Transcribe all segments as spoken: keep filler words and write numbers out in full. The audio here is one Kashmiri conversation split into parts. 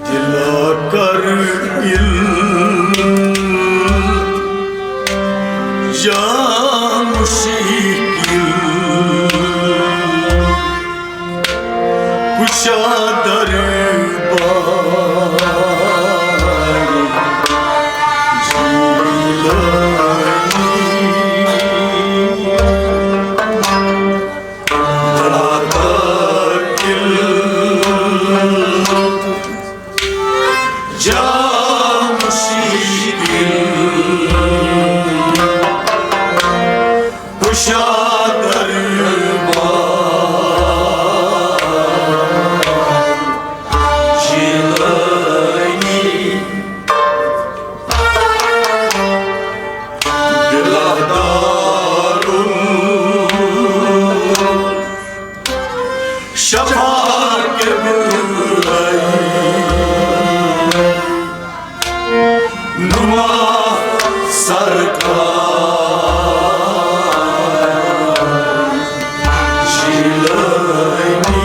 دلا کر الجا مشکل، کشا دربار جیلانی۔ دلا کر الجا مشکل، کشا دربار جیلانی۔ دلا دارالشفا قبلہ نما سرکار جیلانی۔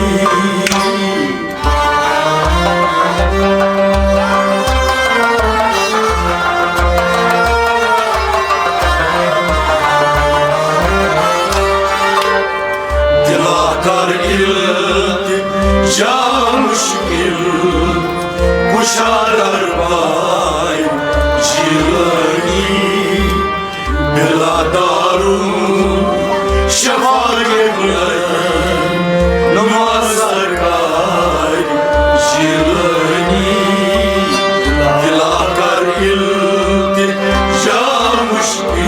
دلا کر الجا مشکل، کشا دربار جیلانی۔ دلا دارالشفا قبلہ نما سرکار جیلانی۔ دلا کر الجا مشکل۔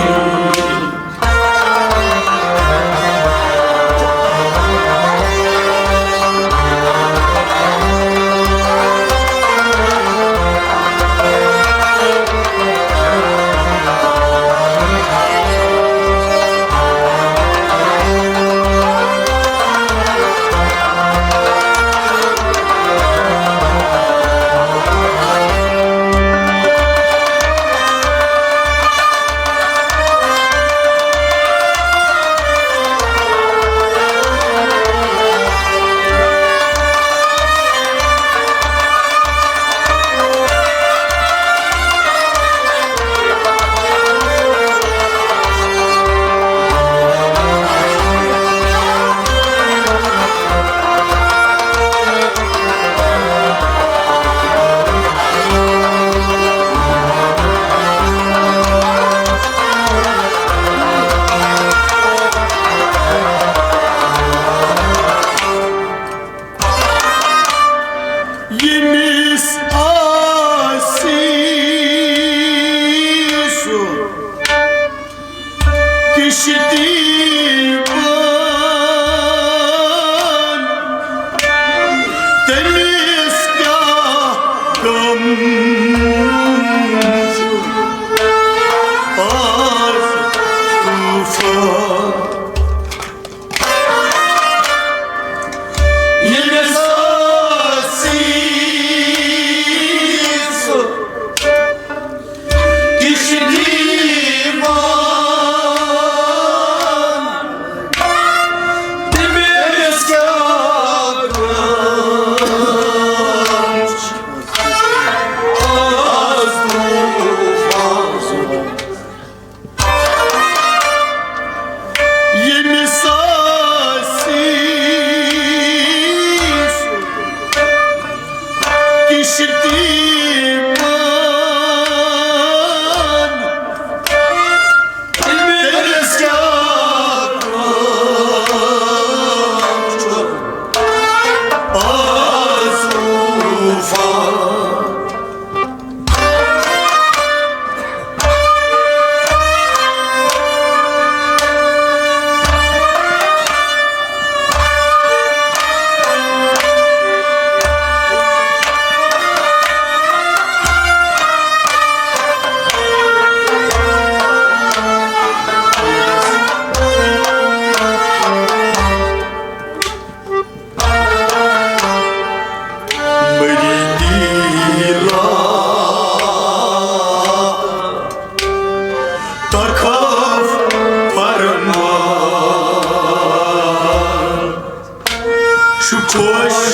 ییٚمِس آسہِ سُہ کِشتی بان، تٔمِس کیٛاہ غم چھُ آز طوفان۔ ییٚمِس آسہِ سُہ کِشتی بان، تٔمِس کیٛاہ غم چھُ آز طوفان۔ ییٚمِس آسہِ سُہ کِشتی بان، تٔمِس کیٛاہ غم چھُ آز طوفان۔ مٔری دیٖلا تخف فرمان، چھُ خۄش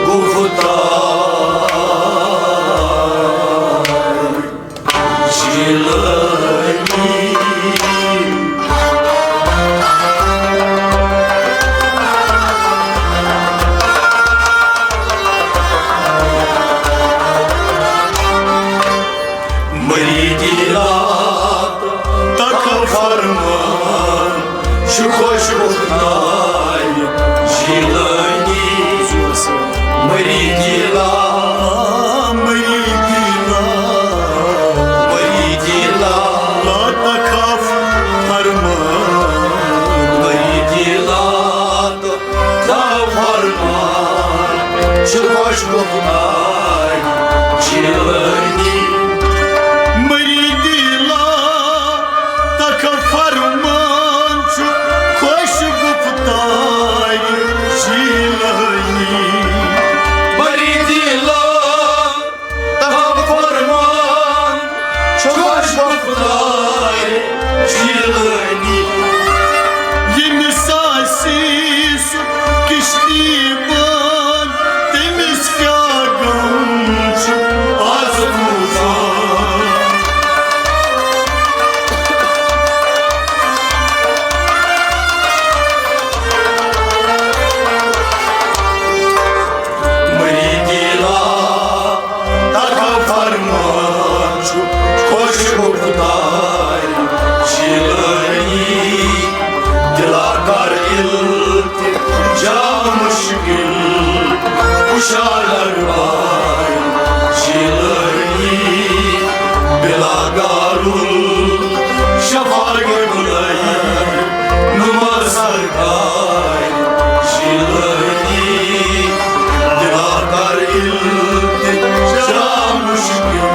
گُفتار گفتار جیلانی۔ مریدی لا تک فرمان چھُ خۄش گفتار جیلانی۔ مریدی لا تک فرمان چھُ خۄش گفتار جیلانی۔ ییٚمِس آسی سُہ کشتی بان، تٔمِس کیٛاہ غم چھُ آز روزان۔ مریدی لا تک فرمان چھُ خۄش گفتار جیلانی۔ دلا کر التجا مشکل کشا دربار جیلانی۔ بلا دارالشفا قبلہ نما سرکار جیلانی۔ دلا کر التجا مشکل۔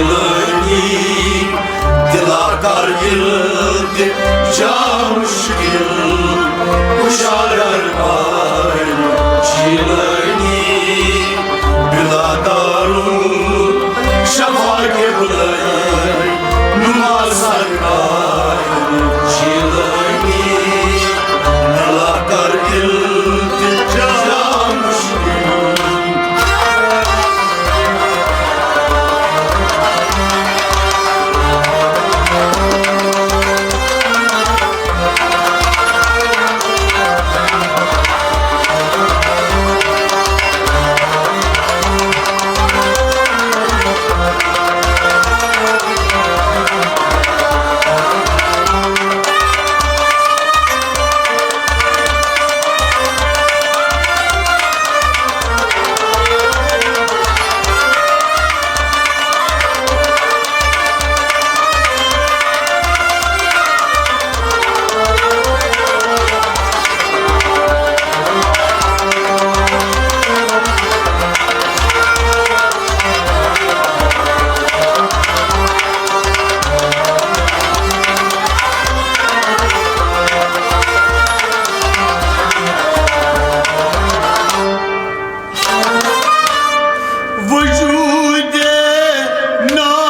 جیلانی، دلا کر التجا مشکل کشا دربار جیلانی، بلا دارالشفا قبلہ نما سرکار جیلانی، دلا کر التجا مشکل۔ وجود ناز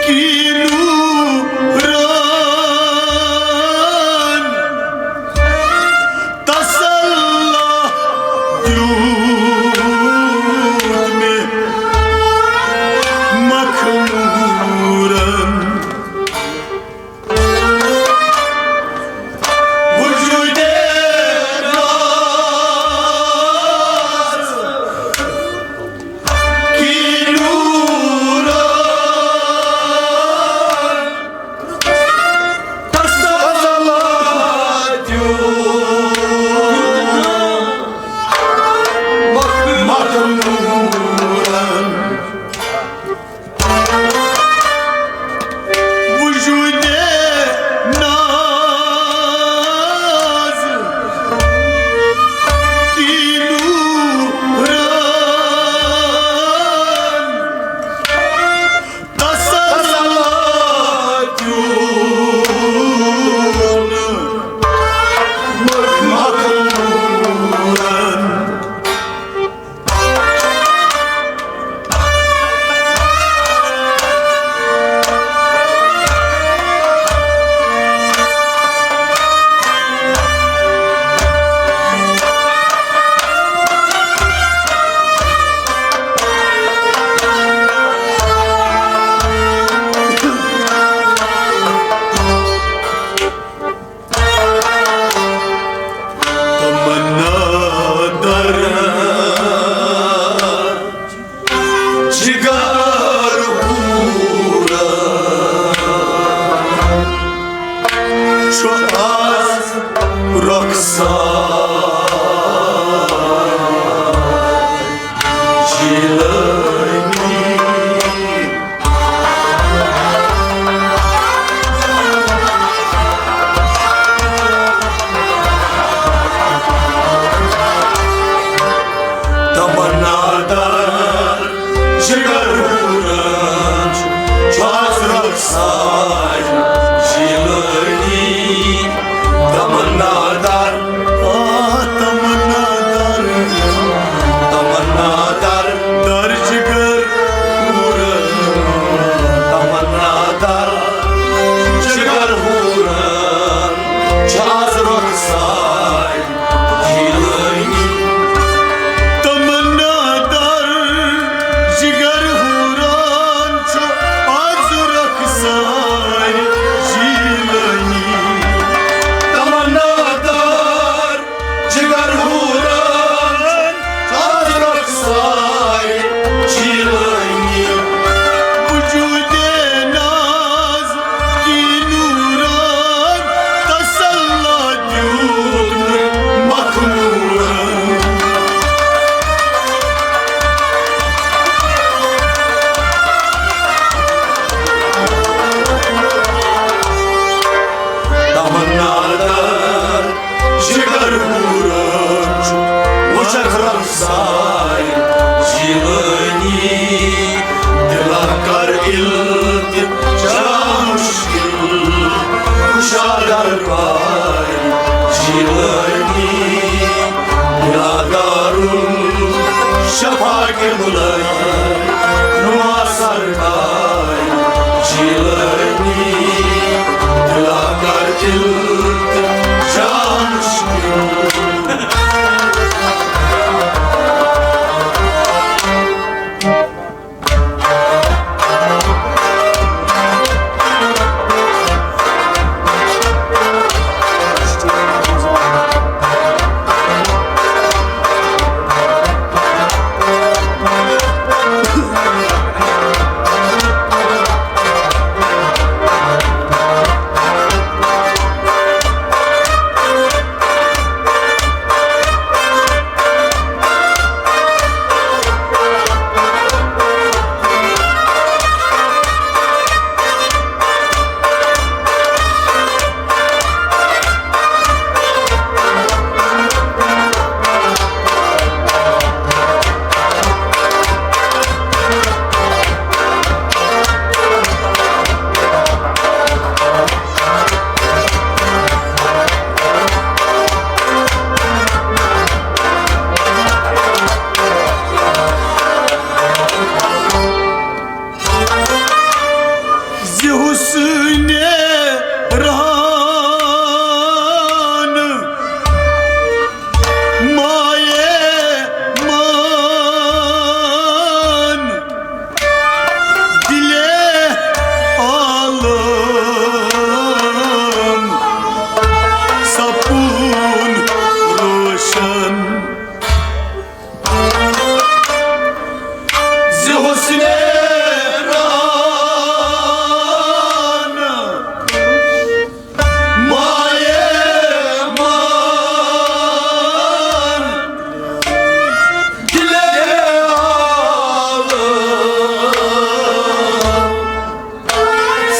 کی نوران تسلا دیوت مے مخمورن۔ وجود ناز کی نوران تسلا دیوت مخمورن۔ وجود ناز کی نوران تسلا دیوت مخمورن۔ تمنا در جگر ہورا چھُ از رۄخسار جیلانی۔ تمنا دار جگر ہوران چھُ از رۄخسار جیلانی۔ تمنا دار، آ، تمنا دار، تمنا دار، دار جگر ہوران، تمنا دار جگر ہوران چھُ از رۄخسار جیلانی۔ تمنا دار جگر ہوران قبلہ نما سرکار جیلانی، دلا کر دل جان مشکل۔ زِ حسنِ رحان مایہ مان دلِ عالم سپُن روشن۔ زِ حسنِ رحان مایہ مان دلِ عالم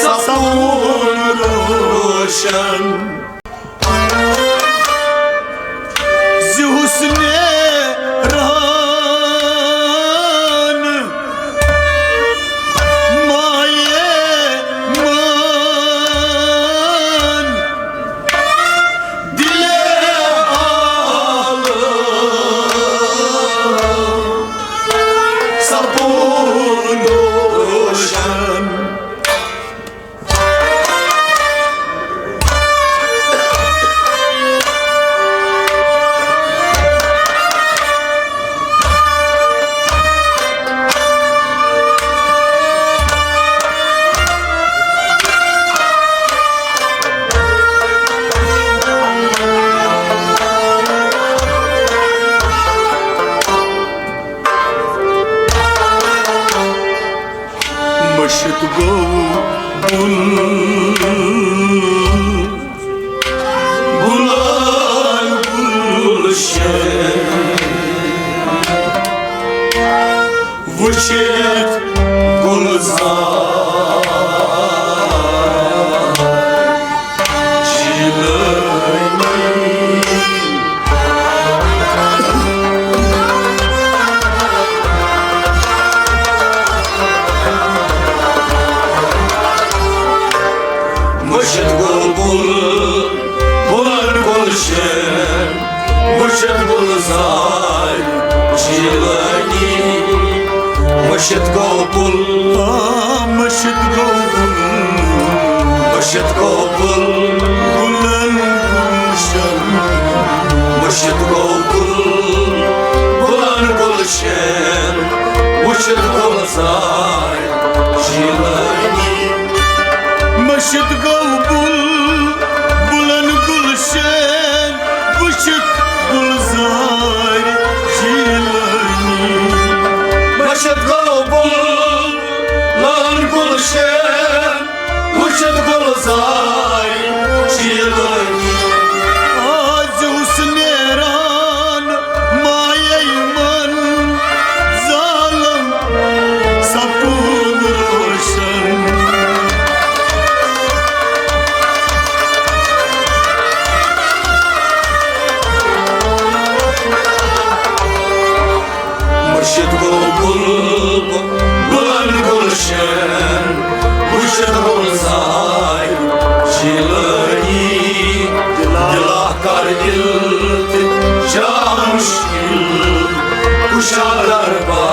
سپُن روشن۔ زِ حسنِ رحان مایہ مان دلِ عالم سپُن روشن۔ مٔشِتھ گوٚو بُل بُلال گُلشن وٕچھِتھ گُلزار جیلانی۔ مٔشِتھ گوٚو بُل بُلن گُلشن وٕچھِتھ گُلزار جیلانی۔ مٔشِتھ گوٚو بُل، آ، مٔشِتھ گوٚو بُل۔ مٔشِتھ گوٚو بُل بُلن گُلشن۔ مٔشِتھ گوٚو بُل بُلن گُلشن وٕچھِتھ گُلزار جیلانی۔ مٔشِتھ گوٚو بُل بُلن گُلشن وٕچھِتھ گُلزار جیلانی۔ مٔشِتھ گوٚو بُل بُلن گُلشن وٕچھِتھ گُلزار جیلانی۔ آز اوس نیران مایہ من ظالم سپُن روشن۔ مٔشِتھ گوٚو بُل بُلن گُلشن وٕچھِتھ گُلزار جیلانی۔ دلا کر دل تہٕ جان مشکل کُشا دربار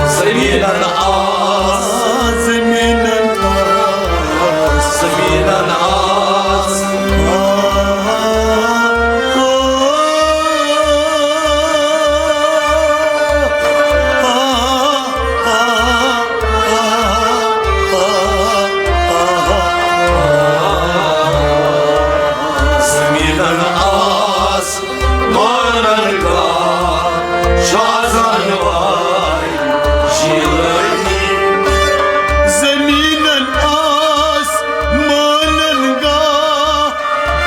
زٔمیٖنَن آس، زٔمیٖنَن آس، زٔمیٖنَن آس۔ زٔمیٖنَن آس مانن گاہ شازن وارِ جیلٲنی۔ زٔمیٖنَن آس مانن گاہ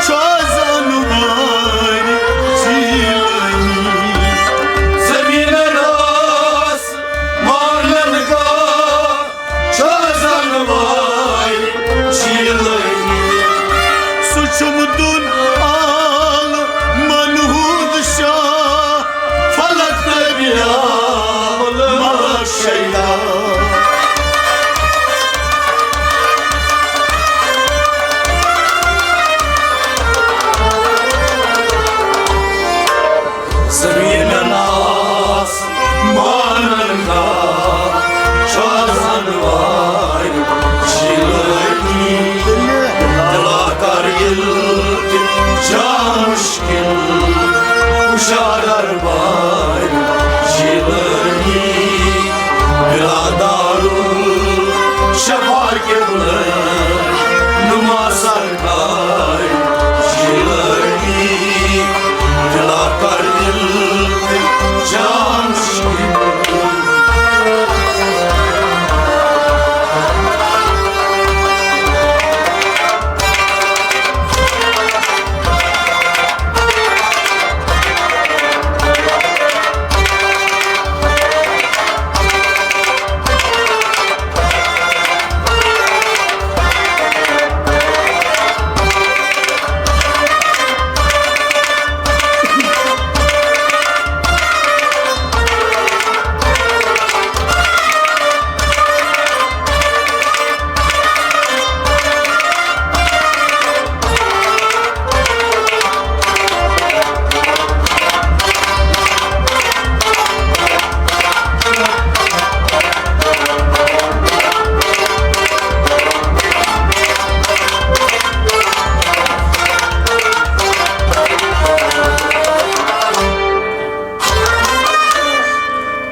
شازن وارِ جیلٲنی۔ زٔمیٖنَن آس مانن گاہ شازن وارِ جیلٲنی۔ سُہ چھُم دُن عالمن ہُنٛد شاہ، فلک تہٕ بیابان ملک شیدا۔ زٔمیٖنَن آس مانن گاہ شازن وارِ جیلٲنی۔ دِلا کر ییٚلہِ تہِ جان مُشکِل، کُشادر وارِ جیلٲنی۔ بِلا دارُل شفا قبلہ نُما سرکار جیلٲنی۔ دِلا کر ییٚلہِ تہِ جان مُشکِل۔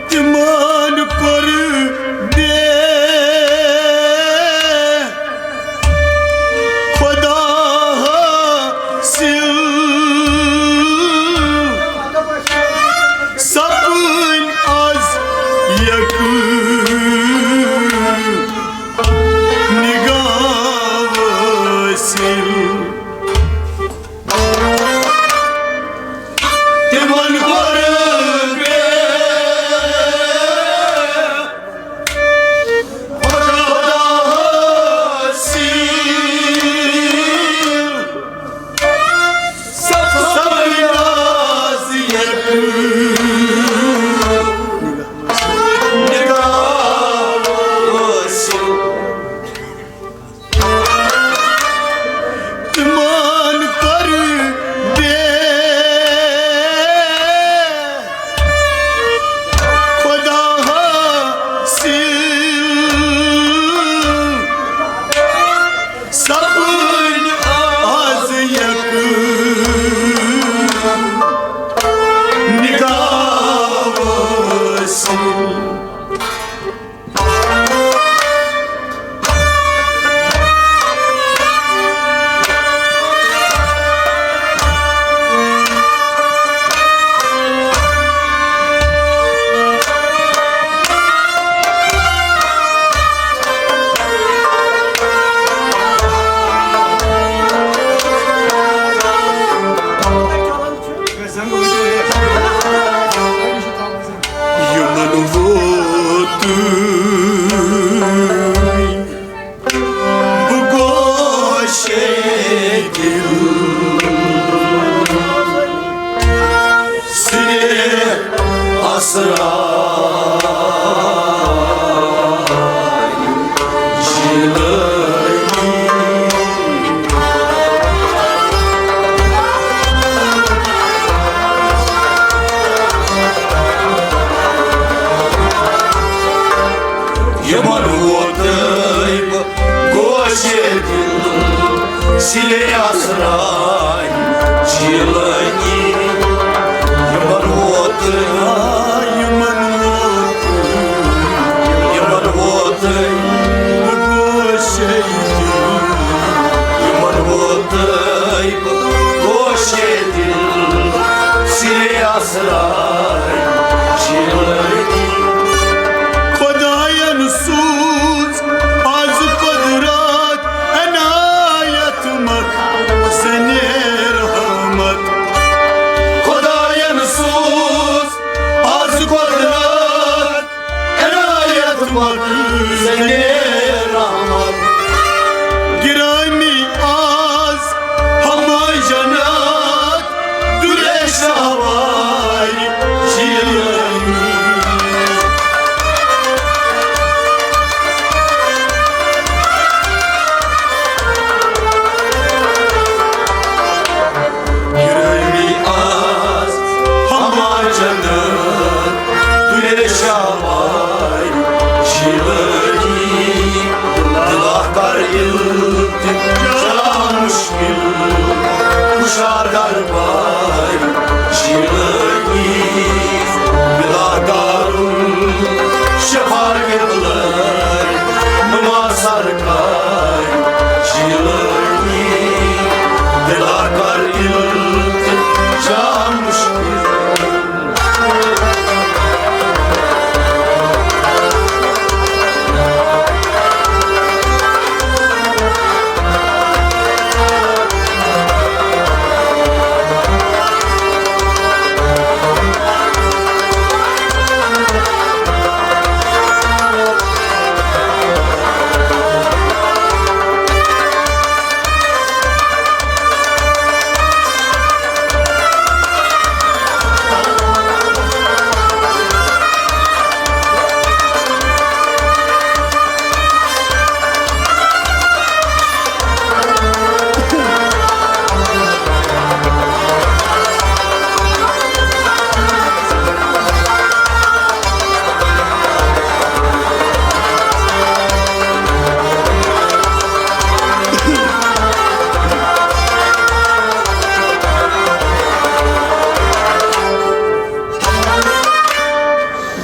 تِمن کوٚر بے خدا حٲصِل۔ سپٕنۍ از یک نگاہ وٲصِل۔ تِمن کوٚر بے خدا حٲصِل۔ سپٕنۍ از یک نگاہ وٲصِل۔ تِمن کوٚر بے خدا حٲصِل۔ سپٕنۍ از یک نگاہ وٲصِل۔ یِمن ووتُے بہٕ گوشے دِل سرے اسرار جیلانی۔ سِلے آسراے جیٖلٲنی، یِمن ووت، یِمن ووت، یِمن ووت گوشے دِل، یِمن ووت گوشے دِل، سِلے آسراے جیٖلٲنی۔ خۄدایَن سوٗز آز قۄدرت عنایت مخزنِ رحمت۔ خۄدایَن سوٗز آز قۄدرت عنایت مخزنِ رحمت۔ گرامی آز ہماے جنت دُلے شاوار جیلانی۔ گرامی آز ہما جنت دُلے شاوار جیلانی۔ دلا کر التجا مشکل کشا دربار جیلانی۔ بلا دارالشفا قبلہ نما سرکار جیلانی۔ بلا کر التجا مشکل۔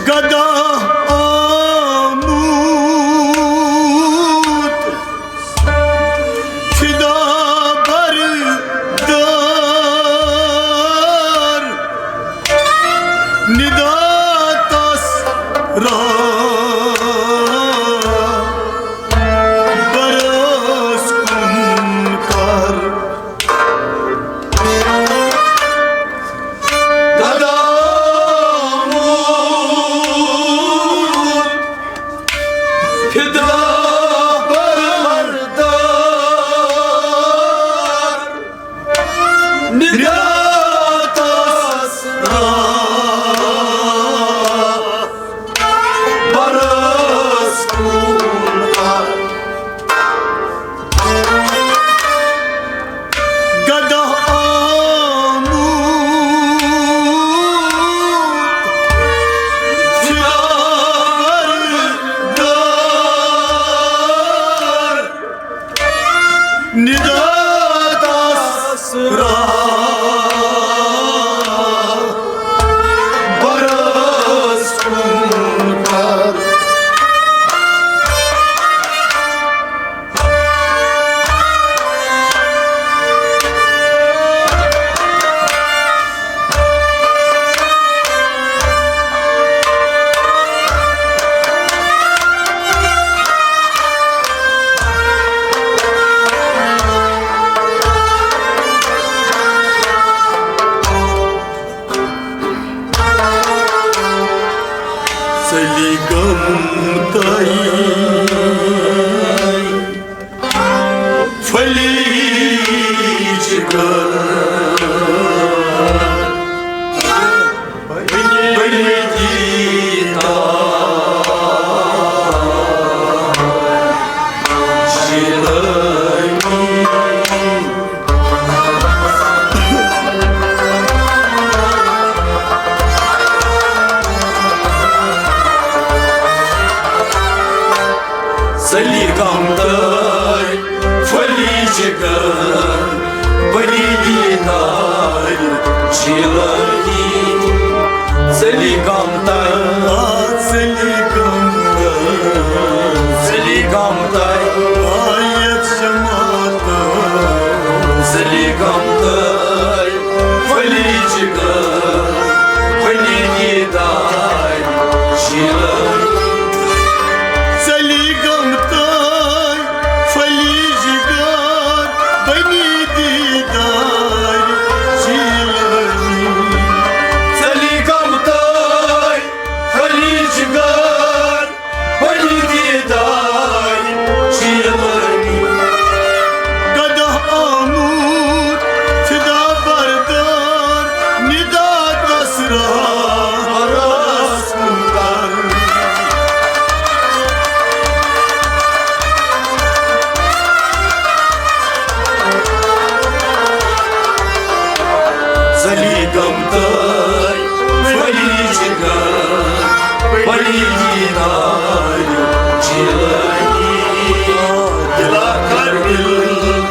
گدا آمود فدا بردار، ندا تس را برس کن کر۔ گدا آمود فدا بردار، ندا تس را برس کن کر۔ گدا آمود فدا بردار، ندا تس را برس کن کر۔ سلی گم تائی پھلی جگر بنی دیتا جلانی۔ غم تہٕ پھٔلی جگر، پھٔلی دیدار شیٖلٲنی۔ ژَلی غم تہٕ پھٔلی جگر، پھٔلی دیدار شیٖلٲنی۔ ژَلی غم تہٕ پھٔلی جگر، پھٔلی دیدار شیٖلٲنی۔ گدا آمُت فدا بردار، ندا تس رہا راس کُن کر۔ ژَلی غم تہٕ پھٔلی جگر، پھٔلی دیدار شیٖلٲنی۔ دِلا کر دِل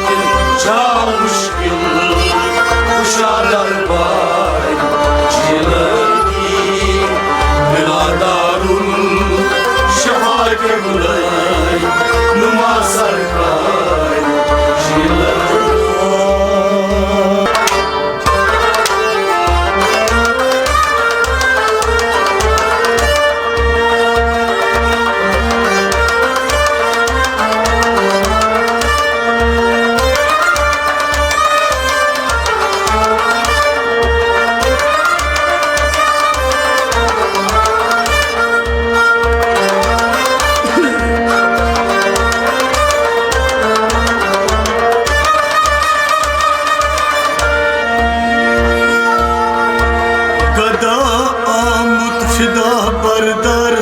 تہِ چھا مُشکِل، کُشا دربار شیٖلٲنی۔ دِلا دارُل شفا قبلٲے نُما سرکار شیٖلٲنی۔ گدا آمُت فدا بردار،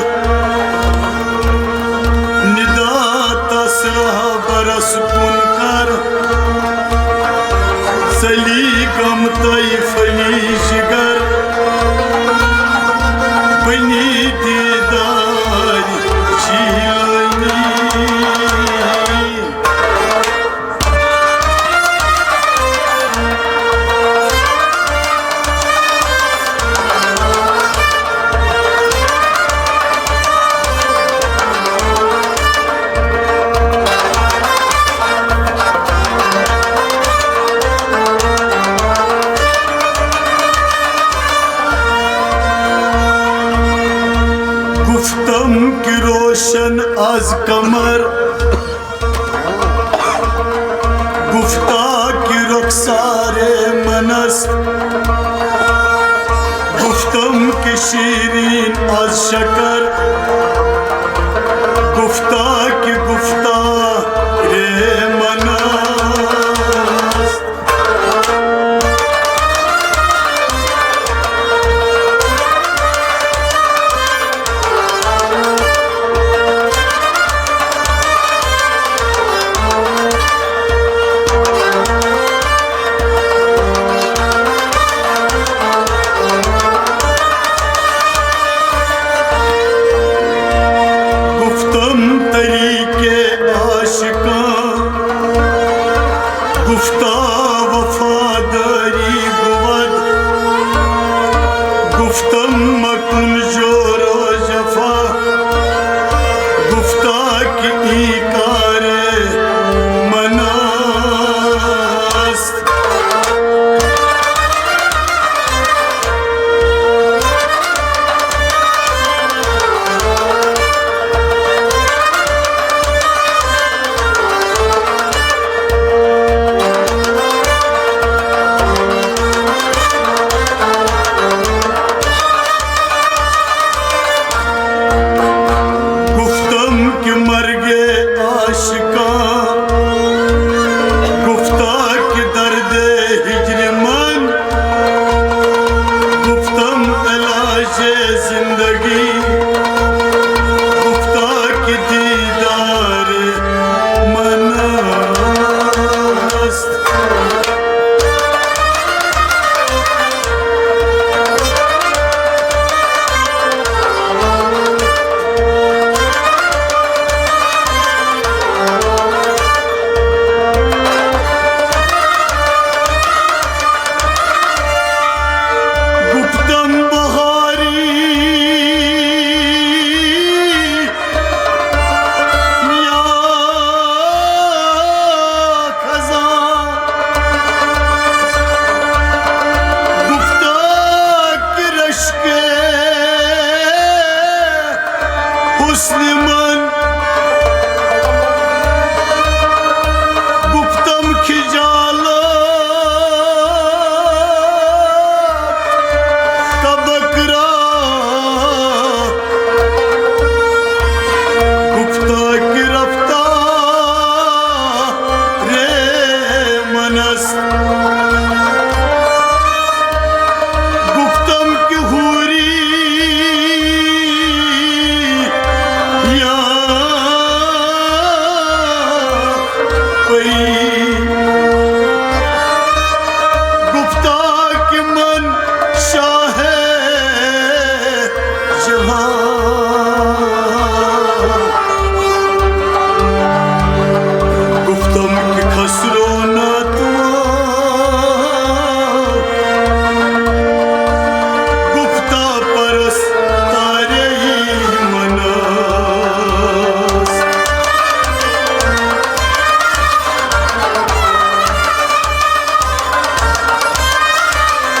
ندا تس رہبرس کُن کر۔ ژَلی غم تہٕ پھٔلی جگر، بنی دیدار شیٖلٲنی۔ گفتم کہ روشن از قمر، گفتا کہ رخسار من است، گفتم کہ شیرین از شکر، گفتا کہ گفتار من است۔ گفتم طریق عاشقاں، گفتا وفاداری بود، گفتم مکن جور و جفا، گفتا که این کار من است۔ گفتم که مرگ عاشقاں، گفتا که درد هجر من، گفتم علاج زندگی، گفتا که دیدار من است۔ گفتم بهاری مسلمن گفتم خجالت تبکرا، گفتا کہ رفتار منست، گفتم کہ حوری یا پری، گفتا کہ من شاہ جہان